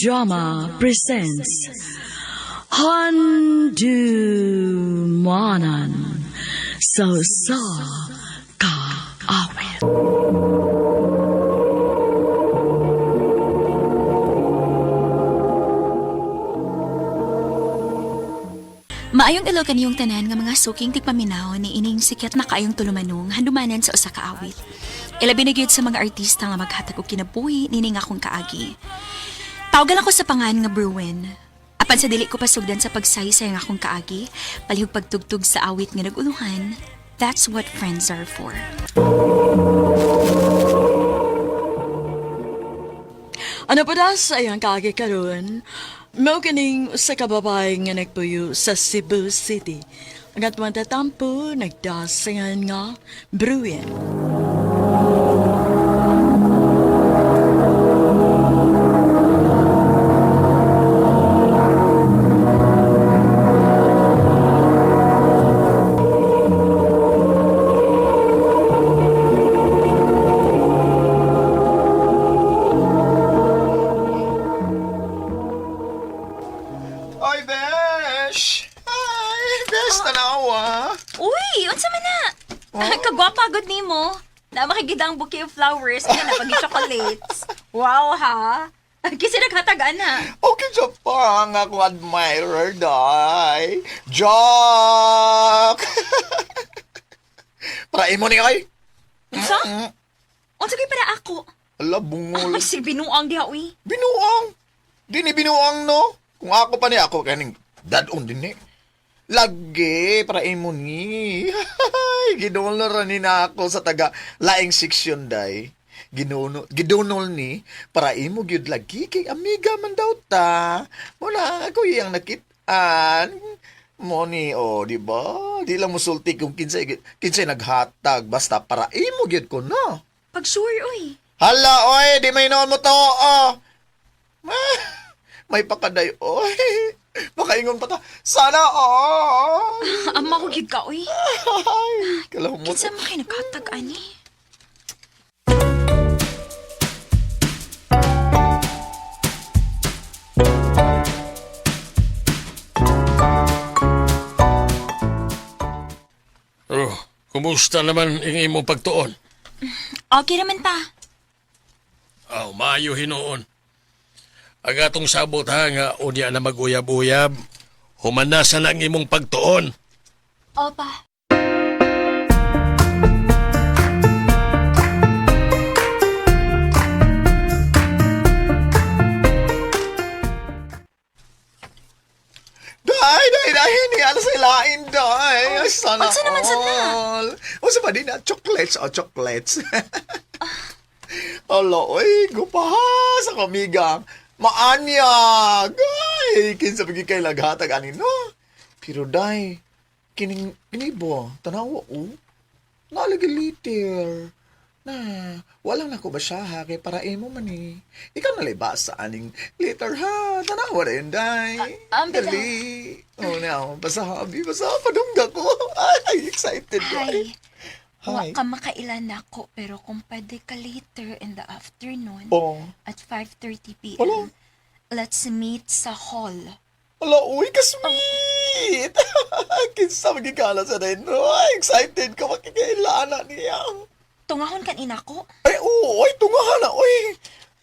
Drama presents Handumanan sa Usa Ka Awit. Maayong ilo kaniyong tanan nga mga suking tigpaminaw ni ining sikat na kaayong tulumanong handumanan sa usa ka awit. Ilabi na gyud sa mga artista nga maghatag og kinabuhi nining akong kaagi. Tawagan ako sa pangan nga Bruin. Apan sa dili ko pasugdan sa pagsaysay ang akong kaagi, palihog pagtugtog sa awit nga naguluhan, that's what friends are for. Ano pa da sa iyang kaagi karon? Mao kining usa ka babae nga nagpuyo sa Cebu City. Ang atong tatampo nagdasingan nga Bruin. Oy, Besh! Hi! Besh, tanawa! Uy, unsa man na? Kagwapa gud nimo. Na makikita ang bouquet of flowers nga na pag chocolates. Wow ha. Kasi naghatag ana. Okay, Japan, akong admirer, day. Jock! Para imo ni ay! Unsa? Unsa kay para ako? Ala, bungol. Ay, si binuang diha uy. Binuang! Di ni binuang, no? Kung ako pa ni ako, kaning dadon din ni. Lagi, para imo ni. Gidunol na ni na ako sa taga laing seksyon, day. Ginuno, gidunol ni, para imo gyud lagi kay amiga man daw ta. Muna ako iyang nakitaan. Mo ni, oh, di ba? Di lang musulti kung kinsay, kinsay naghatag. Basta para imo gyud ko, no? Pag sure uy. Hala, oy, di may noon mo to, oh. Ah, may pakaday, oy. Makaingon pa ta. Sana, oh. Ama ko gyud ka uy. Ay, kalahumot. Kinsa man kay naghatag ani? Oh, kumusta naman ang imong pagtuon? Okay raman pa. Aw, maayo hinuon. Ang atong sabot ha nga unya na maguyab-uyab, humanasa na ang imong pagtuon. Opa. Day, day, day, hindi ala sa ilain, day. Ay, sana unsa naman sad na? all. Unsa pa din na? Chocolates, oh, chocolates. Hala, oy, gupaha sa kamiga. Maanyag. Ay, kinsa pagi kay laghatag ani no. Pero day, kining kinibo, tanawa oh. Nalagi liter. Na, walang nako ba siya ha, kay para imo man eh. Ikaw na sa aning liter ha. Tanawa rin, day. Ah, bitaw. Dali. Oh, now, basta habi, basta padungga ko. Ay, excited ko. Hi. Wa Hi. ka makailan nako pero kung pwede ka later in the afternoon Oh. at 5:30 p.m. Wala. Let's meet sa hall. Ala, uy, ka-sweet! Kinsa magigala sa rin, no? Ay, excited ko makikailana niya. Tungahon kan inako. Ay, oo, ay, tungahan na, uy.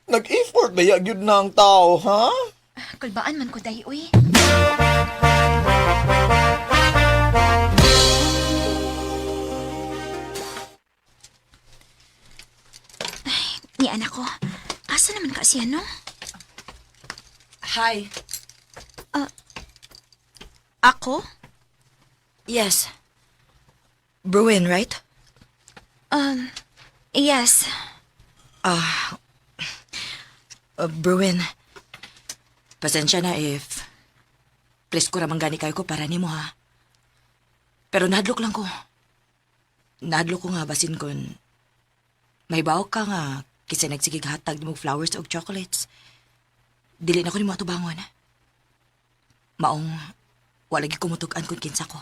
Nag-effort ba yun na ang tao, ha? Kulbaan man ko day uy. Ay, ni anak ko. Asa naman ka siya, no? Hi. Ako? Yes. Bruin, right? Yes. Bruin. Pasensya na if... Please ko ramang gani kayo ko para nimo ha. Pero nahadlok lang ko. Nahadlok ko nga basin kon... May bawo ka nga kisa nagsigig hatag nimo og flowers og chocolates. Dili na ko nimo atubangon. Maong wala gyud kumutug-an kun kinsa ko.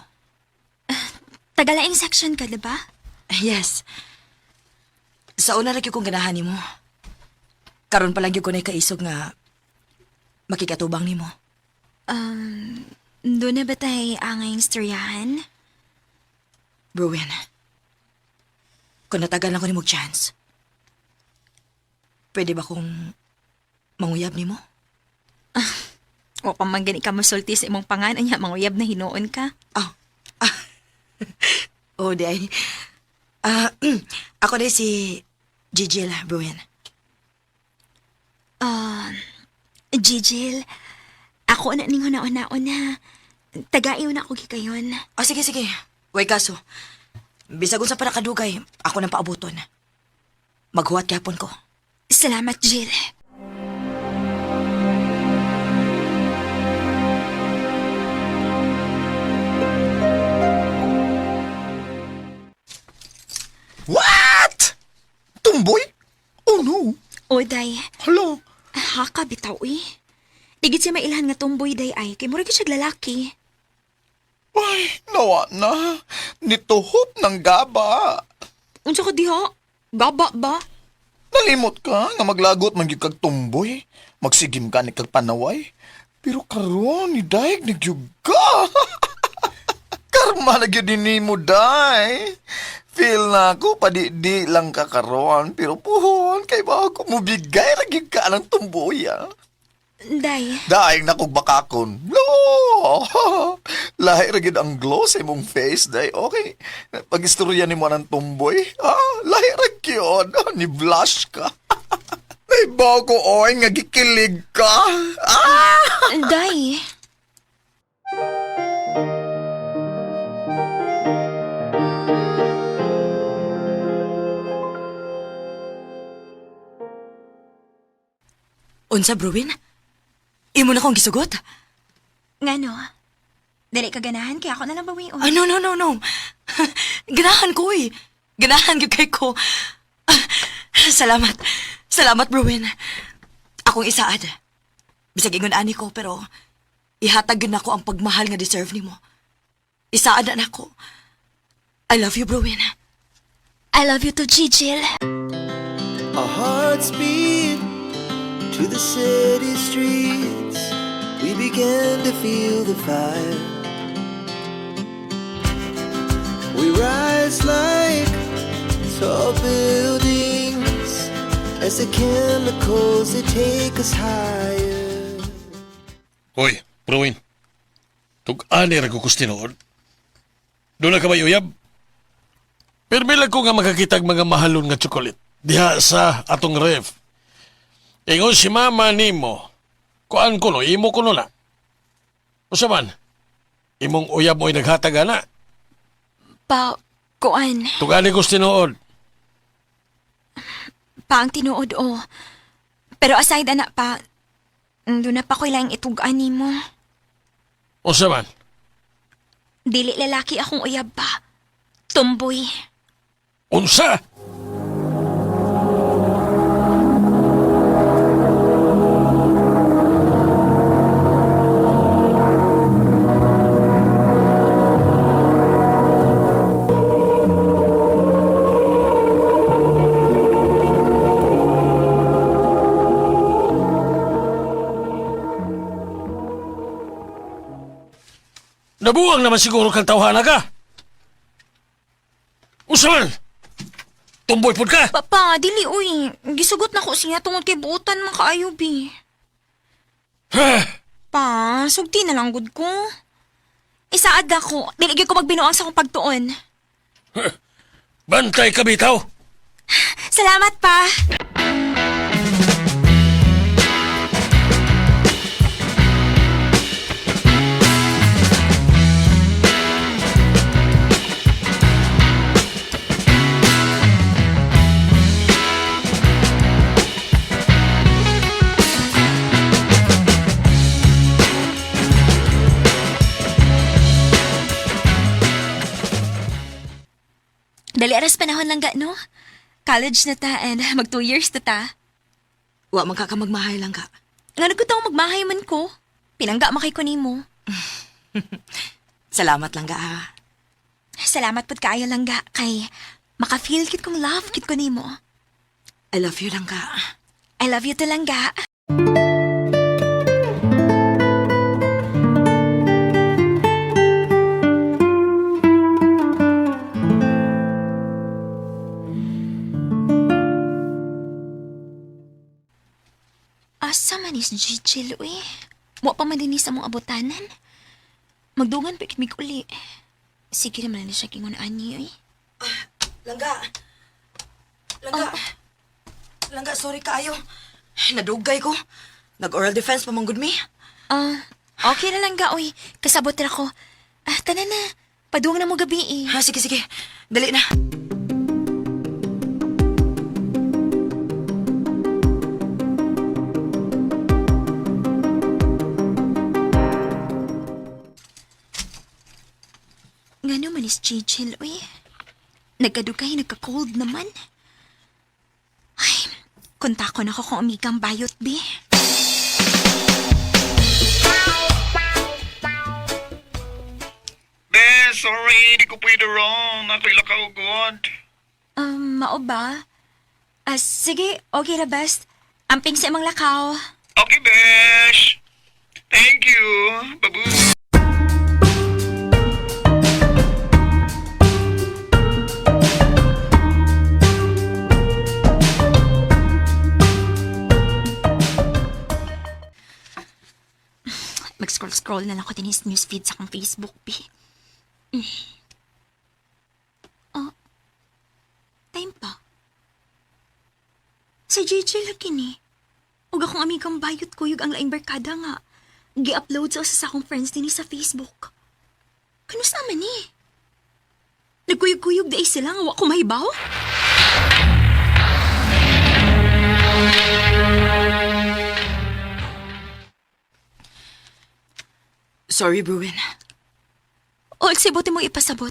Tagalaing section ka, diba? Yes. Sa una ra gyud kong ganahan nimo. Karon pa lang gyud ko na kaisog nga Makikatubang nimo. Doon na ba tayo angay istoryahan? Bruin. Kung natagal lang ko nimo og chance, pwede ba kong manguyab nimo? O kung man gani ka mosulti sa imong pangan, anya manguyab na hinuon ka. Oh. Ah. Oh, di ay. Ah, ako di si Gigil Bruin. Gigil, ako na ning huna-una-una. Tagaiw na ako gikayon. Oh, sige, sige. Way kaso. Bisag unsa pa nakadugay, ako nang paabuton. Maghuwat gyapon ko. Salamat, Jill. What? Tumboy? Oh no. O, day. Hello. Haka, bitaw eh. Digit siya mailhan nga tumboy, day ay. Kay mura gyud siya lalaki. Ay, nawa na. Nituhop ng gaba. Unsa ka diha? Gaba ba? Nalimot ka nga maglagot man gyud kag tumboy. Magsigim ka ni kag panaway. Pero karon ni Daig nagyug ka. Karma na gyud ni mo, Day. Feel na ako, padi-di lang ka karon. Pero puhon, kay ba ako mubigay ra gyud ka ng tumboy, ah. Day, Daing na kog bakakon. No! Lahi ra gyud ang glow sa imong face, day. Okay. Pag-istorya nimo ng tumboy, ah, lahi ra gyud. Ni blush ka. Naibaw ko, oy, nga gikilig ka. Ah! day. Unsa, Bruin? Imo na kong gisugot? Ngano? Dili ka ganahan kaya ako na lang bawion. Ah, no, no, no, no. Ganahan ko eh. Ganahan gyud kay ko. Ah, salamat. Salamat, Bruin. Akong isaad. Bisag ingon ani ko, pero ihatag gyud nako ang pagmahal nga deserve nimo. Isaad na nako. I love you, Bruin. I love you too, Gigil. Our hearts beat to the city streets. We began to feel the fire. We rise like tall buildings as the chemicals they take us higher. Hoy, Bruin. Tug-ani ra ko tinuod. Doon na ka ba uyab? Pirmi lang ko nga makakitag mga mahalon nga tsokolit. Diha sa atong ref. Ingon si mama nimo. Kuan ko no, imo ko no na. Usa man, imong uyab mo'y naghatag ana. Pa, kuan. Tug-ani ko tinuod. Pa ang tinuod o. Pero aside ana pa, doon na pa ko ilang itugan nimo. Usa man, Dili lalaki akong uyab pa. Tumboy. unsa? Nabuang naman siguro kang tawhana ka. Unsa man? Tumboy pud ka. Papa, dili uy. Gisugot na ko siya tungod kay buutan man kaayo bi. Pa, sugti na lang gud ko. Isaad ako. Dili gyud ko magbinuang sa akong pagtuon. Bantay ka bitaw. Salamat pa. Dali aras panahon lang ga, no? College na ta and mag 2 years na ta. Wa man ka ka magmahay lang ka. Nga nagkutaong magmahay man ko. Pinangga makay ko nimo. Salamat lang ka, ha. Salamat pud kaayo langga kay maka-feel kit kong love kit ko nimo. I love you lang ka. I love you too langga. Asa man is Gigi, uy. Wa pa man din sa mong abotanan. Magdungan pa mig uli. Sige naman na siya kingon ani, uy. Langga. Langga. Langga, sorry kaayo. Nadugay ko. Nag-oral defense pa manggod mi. Ah, okay na lang ga, uy. Kasabot ra ko. Ah, tanan na. Padung na mo gabi eh. Ha, sige, sige. Dali na. Ngano man is Gigi, uy. Nagkadugay, nagka-cold naman. Ay, kontak ko na ko kung amigang bayot, be. Be, sorry, di ko pwede ron. Ako'y lakaw, God. Mao ba? Ah, sige, okay ra best. Amping sa imong lakaw. Okay, Besh. Thank you. Babu. Mag-scroll-scroll na lang ko din his newsfeed sa akong Facebook, be. Oh, time pa. Sa JJ lagi ni. Ug akong amigang bayot kuyog ang laing barkada nga. Gi-upload sa usa sa akong friends dinhi sa Facebook. Kanus naman ni? Nagkuyog-kuyog di sila nga wa ko mahibaw? Sorry, Bruin. O buti mo ipasabot.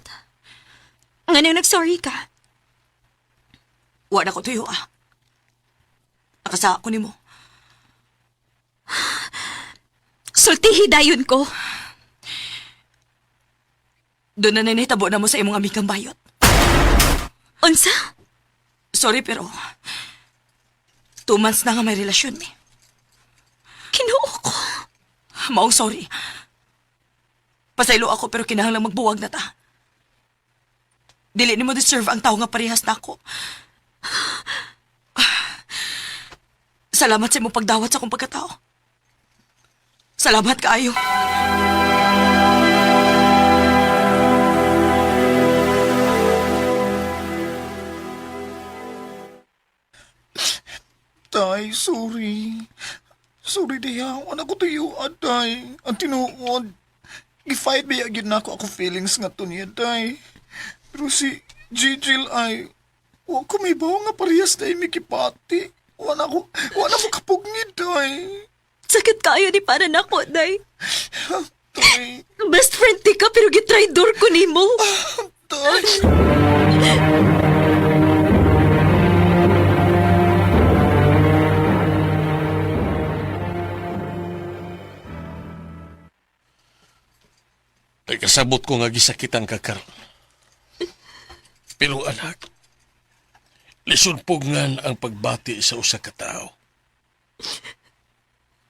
Nga nang nag-sorry ka. Wa na ko tuyo ah. Nakasa ko nimo. Sultihi dayon ko. Doon na nanitabo na mo sa imong amikang bayot. Unsa? Sorry pero 2 months na nga may relasyon mi. Kinuo ko. Maong sorry. Pasaylo ako pero kinahanglan magbuwag na ta. Dili nimo deserve ang tao nga parehas nako. Salamat sa imong pagdawat sa akong pagkatao. Salamat kaayo. Tay, sorry. Sorry diha. Wala ko tuyo, tay. Ang tinuod. Gi-fight ba yun na ako ako feelings nga to niya, tay. Pero si Gigil ay, wa ko may bawo nga parehas tay mikipati. Wala ko kapugnid, tay. Sakit kayo ni para nako, day. Tay, Best friend ti ka pero gitraidor ko nimo. tay. Nagkasabot ko nga gisakitan ka karon. Pero anak, lisod pugngan ang pagbati sa usa ka tawo.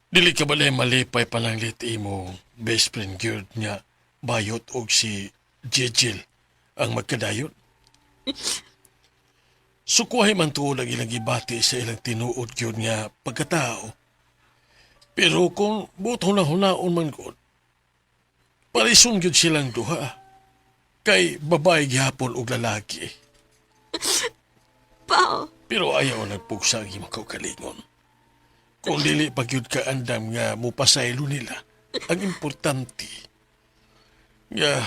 Dili ka balay malipay pananglit imo best friend gyud nga bayot og si Jejil ang magkadayon. Sukuhay man tuod ang ilang gibati sa ilang tinuod gyud nga pagkatao. Pero kung buot huna-hunaon man gud, parison gyud silang duha. Kay babae gihapon og lalaki. Pa, Pero ayaw nagpugsa ang imong kaugalingon. Kung dili pa gyud ka andam nga mupasaylo nila, ang importante nga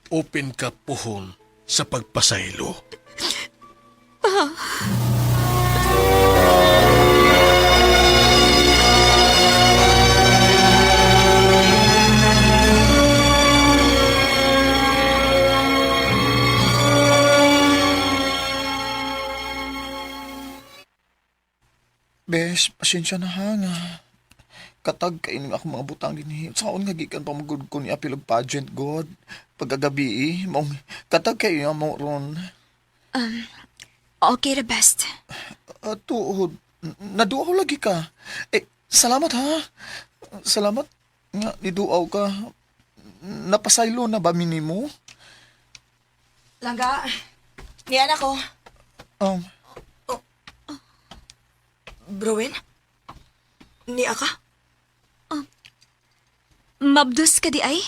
open ka puhon sa pagpasaylo. Bes, pasensya na ha nga. Katag kaining ako mga butang dinhi. Saon nga gikan pa magud ko ni apil og pageant god. Pagkagabi eh, maong katag kayo mo ron. okay ra best. Tuod, naduaw lagi ka. Eh, salamat ha. Salamat nga niduaw ka. Napasaylo na ba minimo? Langga, niyan ako. Um, Bruin? Niya ka? Mabdus ka di ay?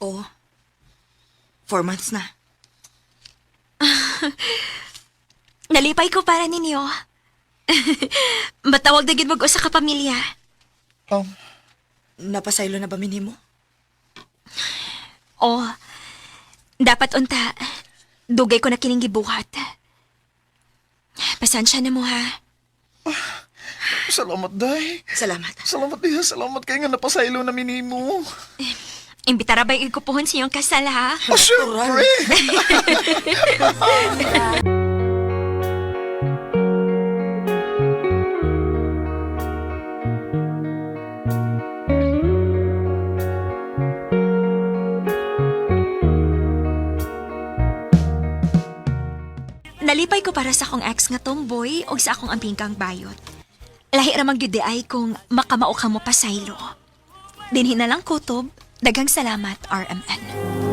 Oo. 4 months na. Nalipay ko para ninyo. Matawag na gid mag usa ka pamilya. Oh, Napasaylo na ba minimo? Oh, dapat unta. Dugay ko na kining gibuhat. Pasensya na mo ha. Salamat, day. Salamat. Salamat, diha. Salamat kay nga napasaylo na minimo. Imbitara ba'y ikupuhon sa iyong kasal ha? Oh, syempre! Nalipay ko para sa akong ex nga tomboy o sa akong ampingkang bayot. Lahi ra man gyud di ay kung makamao ka mo pasaylo. Dinhi na lang kutob, daghang salamat RMN.